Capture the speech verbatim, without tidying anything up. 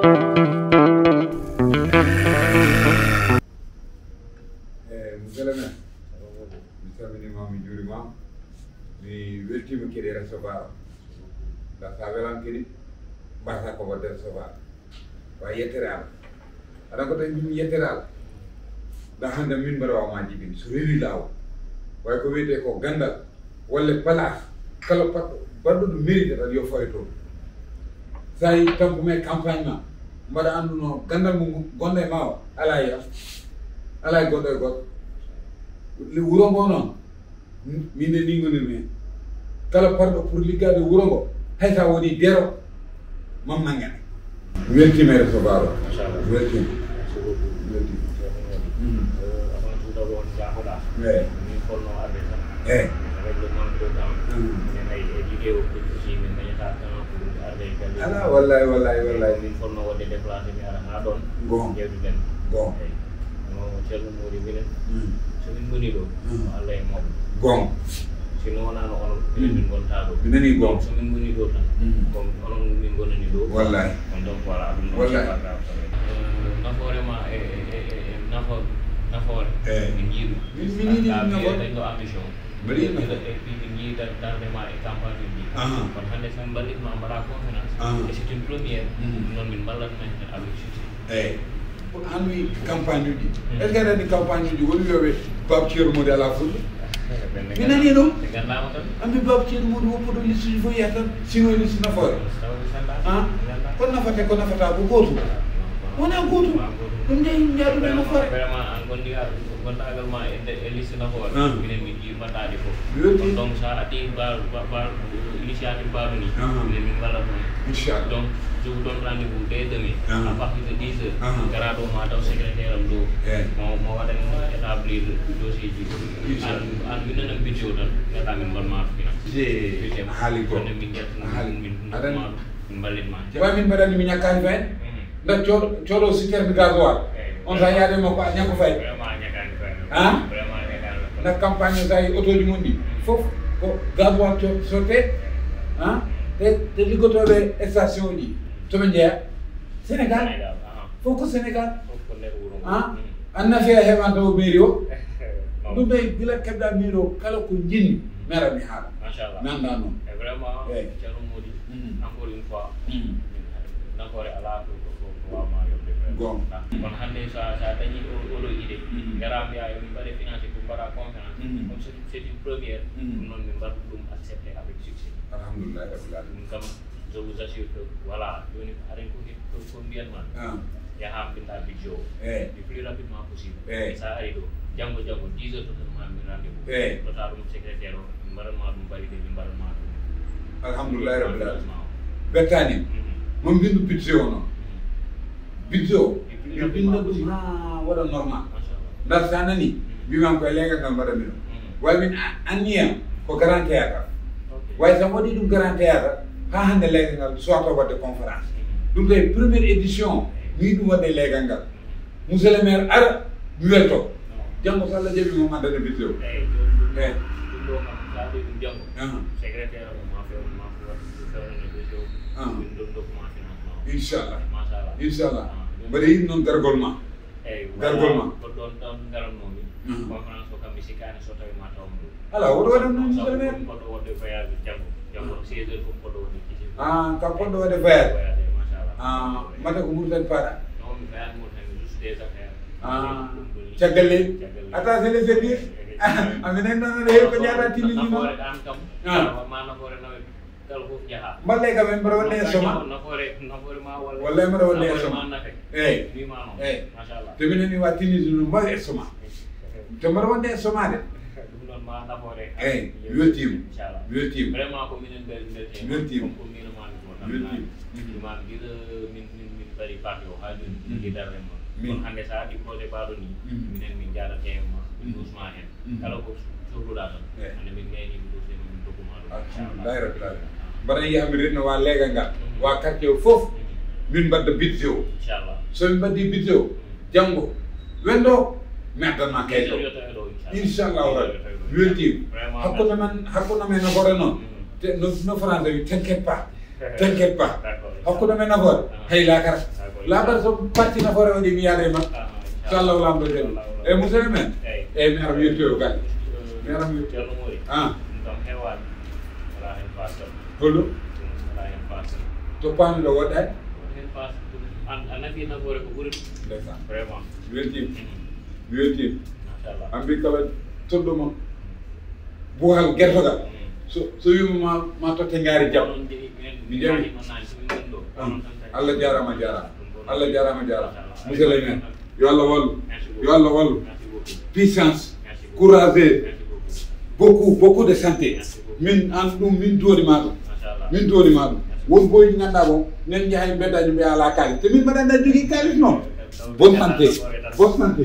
Eh, monsieur le maire, mi salminiima, mi juuriima. Mi weltiima kadi e recevoir. Nda sa welan kadi, mbasa ko wadde recevoir. Wa yettere Allah. Aɗa ko tawi mbimi yettere Allah. Nda hannde min mbaɗa wawa ma jibin. So rewi laawol. Way ko wiyetee ko ganndal. Walla place. Kala baɗɗo, baɗɗo ɗum mérite tan yo fawe toon. Sa yi tampume campagne ma. Mbaɗa annduno ganndal mum gonɗo e ma o. Ala ya. Ala e goɗɗo e goɗɗo. Le wuro ngo noon. Min de ni ngonirmi heen. Kala parɗo pour liggaade wuro ngo, hay so a woni dero, mam nanngane. Mi weltiima e recevoir o. Machallah. Mi weltiima. Merci beaucoup. Mi weltiima. Ceerno Mody. Mm. Euh, avant tout d'abord, jaafoɗa. Eey. Min fotno arde tan. Eey. Règlement de temps. Mm. Minen ay e liggey o aussi, min dañata temps pour arde e galle. Ala, wallahi, wallahi, wallahi. Min fotno waɗde déplacé, mi ara haa ɗoon. Goonga. Ƴeewtuɗen. Goonga. Eey. No Ceerno Mody, minen, mm, so min ngoni ɗo, mm, ko Allah e mooɗon. Goonga. Si no wonaano onon, minen, mm, min ngontaa ɗo. Mi nanii goonga. So min ngoni ɗo tan, mm, ko onon min ngonani ɗo. Wallahi. On donc, voilà, ɗum ɗon, wallahi, c'est pas grave. Euh, nafoore ma e, e, e, e, e nafo-, nafoore. Eey. Min njii ɗum. Min, min yiɗi nafoore. Dañɗo ambition. Mbaɗi nafoore. Et puis min njii dar-, darnde ma e campagne uji. Aha. Kono hannde so min mballit ma, mbaɗa conférence. Aha. Et c'est une première. Mm. Ɗum noon min mballat ma heen avec succès. Eey. Ko an wi campagne uji. Mm. Est-ce que aɗa anndi campagne uji woni wiyoɓe Baba Ceerno Mody ala fulɓe? Mi nanii ɗum. Ɓe nganndaama tan. Ambi Baba Ceerno Mody woppude liste uji fof yaha tan, sinon liste nafoore. Taw ɓe nganndaa. Ah? Ɓe nganndaa. Ko nafata, ko nafata ko gootum. Wonaa gootum. Wonaa gootum. Ɗum de jaaduɗo nafoore. Vraiment, an gondi Gondaagal ma e nde, e liste nafoore. Ah. Minen min njii mbaɗɗaaɗi fof. Yewti. Kono donc, so a addi ba, ba, ba, initiative mbaɗu ni, ah, minen min mballat ma. Inchallah. Donc, je vous donne rendez-vous dès demain, ah, à partir de dix heures. Ah. Ngara ɗo ma taw secrétaire am ɗo. Eh. Mo, mo waɗan établir dossier ji. Inchallah. An, an winndana vidéo tan, ngaɗa min mbaɗ ma finance. Je. Vidéo. A haali ko. Kono min njettu, a haali. Min, min, aɗa anndi, ma ɗum. Min mballit ma. Way min mbaɗani mi ñakkaani fayde. Mhm. Nda cooɗo, cooɗo citerne gasoil. Eey. On sa yaade makko a ñakko fayde. Vraiment a ñakkaani fayde. Han? Vraiment a ñakkaani fayde. Nda campagne o sa yi otoji mum ɗi. Mhm. Fof ko gasoil co-, sotte. Han? Te, te liggotooɓe station ji. To ɓe njeya. Sénégal. Sénégal, aha. Fof ko Sénégal. Fof ko nder wuro ngo. Han? Mhm. An nafi a heɓanta o mairie o. Non. Ɗum ɓe gila keɓɗa mairie o kala ko jinmi. Mera mi haala. Machallah. Mi annda noon. E vraiment, eey. Ceerno Mody, mm, encore une fois, mm, nafoore alaa ko, ko, ko, ko wawma yobde vraiment. Goonga. Kono hannde so a, so a dañi o, oɗo idée, mm, ngara mbiya yo min mbaɗe financé pour mbaɗa conférence. Mm. Comme c'est, c'est une première, mm, ɗum noon min mbaɗa ɗum accepté avec succès. Alhamdulillah, rabbil alamin. Ɗum kam, je vous assure que, voilà, jooni ko haren ko he-, ko, ko mbiyanma. Ah. Yaha mbinda vidéo. Eey. Le plus rapidement possible. Eey. Sa ari ɗo, janngo, janngo, dix heures totanma min rendez-vous. Eey. Tota ɗum secrétaire o, min mbaɗanma ɗum validé, min mbaɗanma ɗum. Alhamdulillahi rabbil alamin. Bettaani. Mhm. Mo mbindu budget o noon. Mhm. Budget o, le plus rapidement possible. Ɓe mbinda ɗum haa waɗa normal. Machallah. Nda sa nani, mhm, mbiman ko e leegal ngal mbaɗanmi ɗum. Mhm. Way min a-, anniya ko Grand Théâtre. Ok. Way so waɗi ɗum Grand Théâtre, haa hannde leegal ngal sowata waɗde conférence. Mhm. Ɗum tawi première édition, mi yiɗi ɗum waɗde leegal ngal. Mhm. Monsieur le maire ara, mi welto. Non. Janngo so Allah jaɓi mo, mi addana vidéo. Eey, ɗum, ɗum, eey, ɗum ɗo kam, so a waɗi ɗum janngo, aha, secrétaire o ma feewna ma ko waɗi, feewnane vidéo. Aha. Min ɗon dokkuma finance ma o. Inchallah. Machallah. Inchallah. Ah, mbaɗa yiɗi noon gargol ma. Eey, gargol ma. Ko ɗon, ɗon ngarannomi. Mhm. Conférence o kam mi sikkaani so tawi ma tawam ɗum. Ala, woto waɗan noon, monsieur le maire. Koɗo waɗde voyage janngo. Janngo seize heures fof koɗo waɗde kiti. Ah, ka koɗo waɗde voyage. Voyage, machallah. Ah, mata ko Mauritanie paɗa? Non, mi fayaani Mauritanie, juste des affaires. Ah, caggal leydi? Caggal leydi. Atta c'est le service. Amin en noon aɗa heewi ko ñaata tilli ɗum. Nafoore an kam. Ah. Ma nafoore nawet. Kala fof jaha. Mballe kam en mbaɗa wonde e soma. Nafoore, nafoore ma walla. Walla en mbaɗa wonde e soma. Nafoore ma nafe. Eey. Mi ma noon. Eey. Machallah. Te minen mi wa tinni ɗum mbaɗa e soma. Te mbaɗa wonde e soma de. Ɗum noon ma nafoore. Eey, weltiima. Inchallah. Weltiima. Vraiment ko minen mbel-, mbeltiima. Weltiima. Comme ko mbino ma mi ko tan. Weltiima. Ɗum am gila min, min, min mbaɗi parti o haa jooni. Mm. Min ngi darre ma. Min. Kono hannde so a addi projet baɗo ni, mm, minen min jaada T M ma, min, mm, dusma heen. Mm. Kala ko sohluɗa tan, eey, hannde min ngayni mi ɗo, min dokkuma ɗum. Alhamdulillahi rabbil alamin. Mbaɗa yiya mi renno wa leegal ngal, mm, wa quartier o fof, mm, min mbadda budget o. Inchallah. So min mbaddi budget o, mm, janngo, wendo, mi addanma kayit o. Yo tawi ɗo, inchallah. Inchallahu rabbi. Yo tawi ɗo. Mi weltiima. Vraiment, hakkunde men, hakkunde men no hoore noon. Mm. Te, no, no français wi, t'inquiète pas. T'inquiète pas. D'accord. Hakkunde men nafoore, ah, hay laakara. D'accord, Labar so parti na fore wadi mi yare ma. Sallallahu alaihi wasallam. E musulmen. E mi aram yetto yo gal. Mi aram yetto. Ah. Holo. To pan do wada. An anafi na fore ko buri. Ndesa. Vraiment. Welcome. Welcome. Machallah. Ambi kala toddo ma. Buhal gertogal. So so yuma ma ma to tengari jam. Mi jam. Allah jarama jarama. Allah jarama jarama. Monsieur le maire, yo Allah wallu. Yo Allah wallu. Puissance, courage, beaucoup beaucoup de santé. Min an dum min dori ma dum. Min dori ma dum. Won boy nganda bon nen jahay beddaji be ala kali. Te min badanda jogi kali non. Bonne santé. Bonne santé.